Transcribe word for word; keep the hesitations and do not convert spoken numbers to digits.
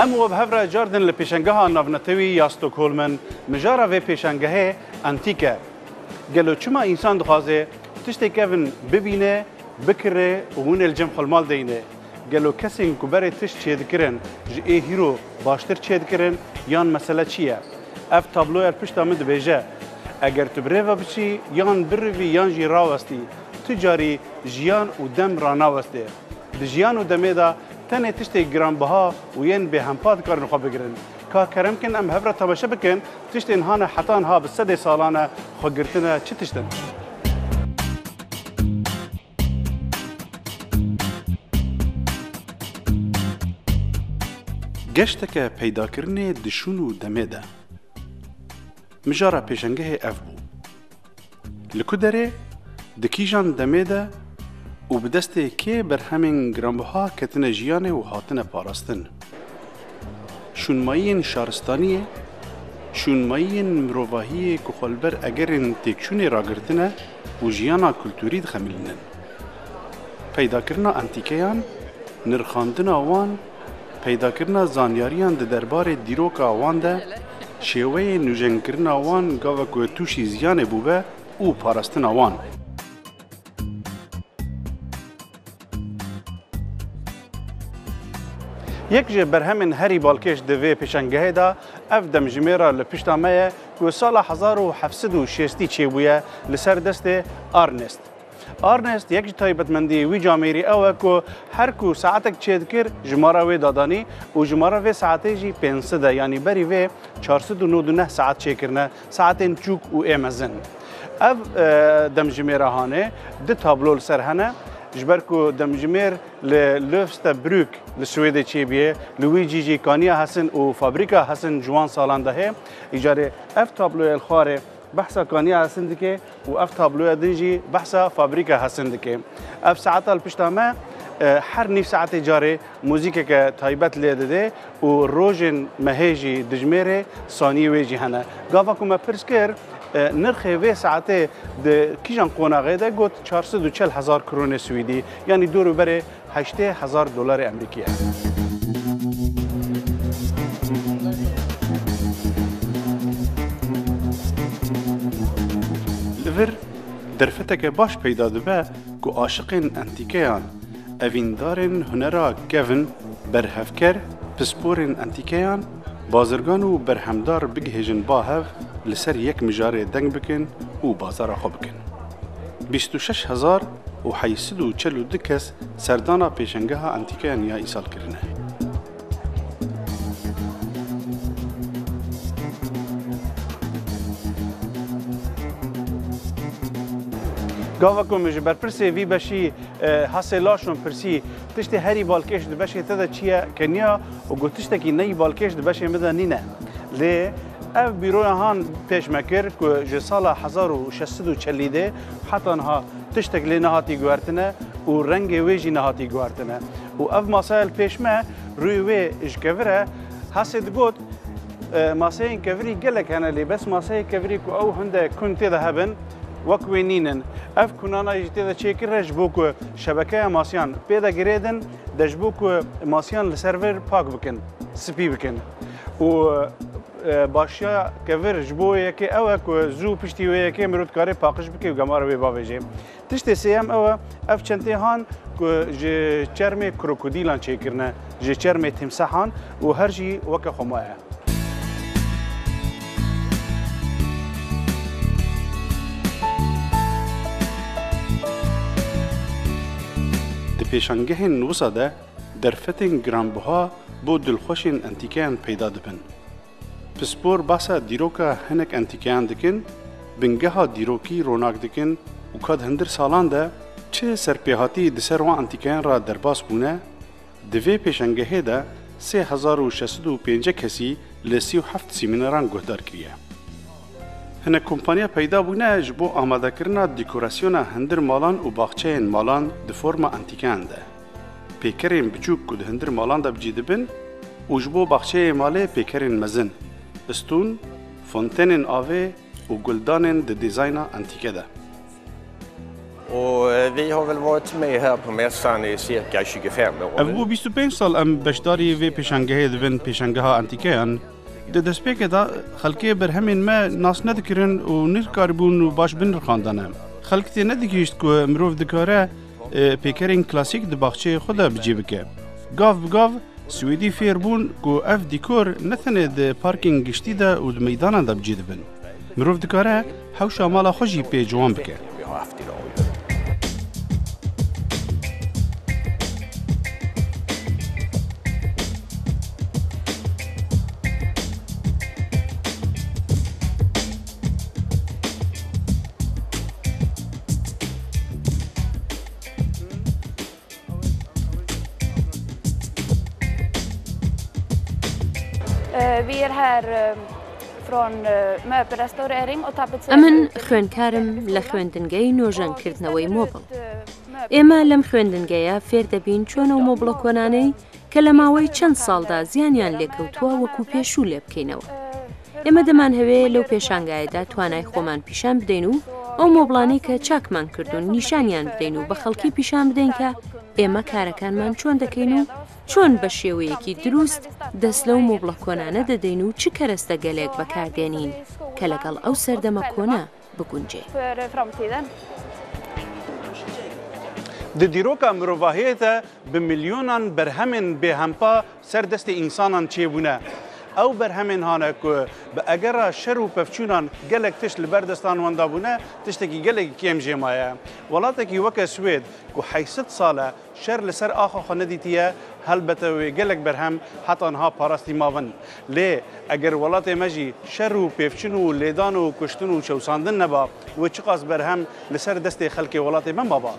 Em we bi hev re cardin li pêşengeha navnetewî ya Stockholmin. Mijara vê pêşengehê antîk e. Gelo çima însan dixwaze tiştê kevin bibîne, bikire û hûn ê li cem xwe li mal deyne? Gelo kesên ku berê tişt çêdikirin ji ê hîro baştir çêdikirin yan mesele çi ye? Ev tabloya li pişta min dibêje, eger tu bi rê ve biçî yan birivî yan jî rawestî, tu carî jiyan û dem ranaweste. Di jiyan û demê de tenê tiştê giranbiha û yên bêhempa dikarin xwe bigirin. Ka kerem kin em hev re temaşe bikin, tiştên hane heta niha bi sedê salan e xwe girtine çi tişt in? Geşteke peydakirinê di şûn û demê de. Mijara pêşengehê ev bû. Li ku derê, di kîjan demê de û bi destê kê berhemên giranbiha ketine jiyanê û hatine parastin? Şûnmayiyên şaristaniyê, şûnmayiyên mirovahiyê ku xwe li ber egerên têkçûnê ragirtine û jiyana kulturî dixemilînin. Peydakirina entîkeyan, nirxandina wan, peydakirina zanyariyan di derbarê dîroka wan de, şêweyê nûjenkirina wan gava ku tûşî ziyanê bûbe û parastina wan. Yek ji berhemên herî balkêş di vê pêşengehê de ev demjimêra li pişta me ye ku sala hezar û heft sed û şêstî çêbûye li ser destê Arnest. Arnest, yek ji taybetmendiyê wî camêrî ew e ku her ku saetek çêdikir, jimara wê dadanî û jimara vê saetê jî pênc sed e, yanî berî vê çar sed û nod û neh saet çêkirine, saetên çûk û ê mezin. Ev, e, demjimêra hanê du tablo li ser hene, ji ber ku demjimêr li Löfstebruk li Swêdê çêbûye, li wî cî jî kaniya Hesin û fabrîka Hesin ji wan salan de heye. Îcarê ev tabloya li xwarê behsa kaniya Hesin dike û ev tabloya din jî behsa fabrîka Hesin dike. Ev saeta li pişta me, e, her nîv saetê carê muzîkeke taybet lê dide û rojên mehê jî dijmêrê, saniyê wê jî hene. Gava ku me pirs kir, e, nirxê vê saetê di kîjan qonaxê de, got çar sed û çel hezar kronê swîdî, yanî dor û berê heştê hezar dolarê Amerîkî ye. Li vir derfeteke baş peyda dibe ku aşiqên entîkeyan, evîndarên hunera kevin, berhevker, pisporên entîkeyan, bazirgan û berhemdar bigihêjin ba hev, li ser yek mijarê deng bikin û bazara xwe bikin. Bîst û şeş hezar û heyt sed û çel û du kes serdana pêşengeha entîkeyan ya îsal kirine. Gava ku min ji berpirsê vî beşî, e, Hase Laşon pirsî, tiştê herî balkêş di beşê te de çi ye? Keniya û got, tiştekî neyî balkêş di beşê min de nîne. Lê ev bîroya han pêş me kir ku ji sala hezar û şeş sed û çelî de heta niha tiştek lê nehatî guhertine û rengê wê jî nehatî guhertine. Û ev masaya li pêş me, rûyê wê ji kevir e. Hase digot, e, maseyên kevirî gelek hene, lê bes maseyê kevirî ku ew hinde kun tê de hebin, wek wê nînin. Ev kunana jî tê de çêkirine ji bo ku şebekeya masiyan pê de girêdin, de ji bo ku masiyan li ser vir pak bikin, spî bikin. Û, e, başiya kevir ji bo yekê ew e ku zû piştî wê yekê mirov dikare paqij bike û gemara wê bavêje. Tiştê sêyem ew e, ev çentê han ku ji çermê krokodîlan çêkirine, ji çermê timsehan û her jî weke xwe maye. Di pêşangehên wisa de derfetên giranbiha bo dilxweşên entîkeyan peyda dibin. Pispor behsa dîroka hinek entîkeyan dikin, bingeha dîrokî ronak dikin û ka di hundir salan de çi serpêhatî di ser wan entîkeyan re derbas bûne, di vê pêşengehê de sê hezar û şeş sed û pêncî kesî li sî û heft semîneran guhdar kiriye. Hinek kompaniya peyda bûne ji bo amadekirina dekorasyona hundir malan û baxçeyên malan di forma entîkeyan de. Pêkerên biçûk ku di hundir malan de bi cî dibin û ji bo baxçeyê malê pêkerên mezin, stûn, fontenên avê û guldanên di dîzayna entîke de. Och eh, vi har väl varit med här på mässan i cirka tjugofem år. Ev bû bîst û pênc sal em beşdarî vê pêşangehê dibin, pêşangeha antîkeyan. Di destpêkê de xelkê berhemên me nas nedikirin û nirkaribûn û baş binirxandane. Xelk tê nedigihîşt ku mirov dikare, e, pêkerên klasîk di baxçeyê xwe de bi cî bike. Gav bi gav, Swêdî fêr bûn ku ev dîkor ne tenê di parkên giştî de û di meydanan de bi cî dibin. Mirov dikare hewşa mala xwe jî pê ciwan bike. Eh, vi är här eh, från eh, möbelrestaurering och tapetserade. ئەمن خوێندکارم لە خوێندنگەی نۆژەنکردنەوەی مۆبڵ. ئێمە لەم خوێندنگەیە فێر دەبین چۆن ئەو مۆبڵە کۆنانەی کە لە ماوەی چەند ساڵدا زیانیان لێکەوتووە وەکو پێشوو لێ بکەینەوە. ئێمە دەمانهەوێ لەو پێشانگایەدا توانای خۆمان پیشان بدەین و ئەو مۆبڵانەی کە چاکمان کردوون نیشانیان بدەین و بە خەڵکی پیشان بدەین کە ئێمە کارەکانمان چۆن دەکەین و چۆن بە شێوەیەکی دروست دەست لەو مۆبڵە کۆنانە دەدەین و چ کەرەستە گەلێک بەکاردێنین کە لەگەڵ ئەو سەردەمە کۆنە بگونجێ. För framtiden. Di dîroka mirovahiyê de bi milyonan berhemên bêhempa ser destê însanan çêbûne. Ew berhemên hane ku bi egera şer û pevçûnan gelek tişt li ber destan wan dabûne, tiştekî gelekî kêm jê maye. Welatekî weke Swêd ku heyşt sed sal e şer li ser axa xwe nedîtiye, helbete wê gelek berhem heta niha parastî mabin. Lê eger welatê me jî şer û pêvçin û lêdan û kuştin û çewsandin neba, wê çiqas berhem li ser destê xelkê welatê me maba?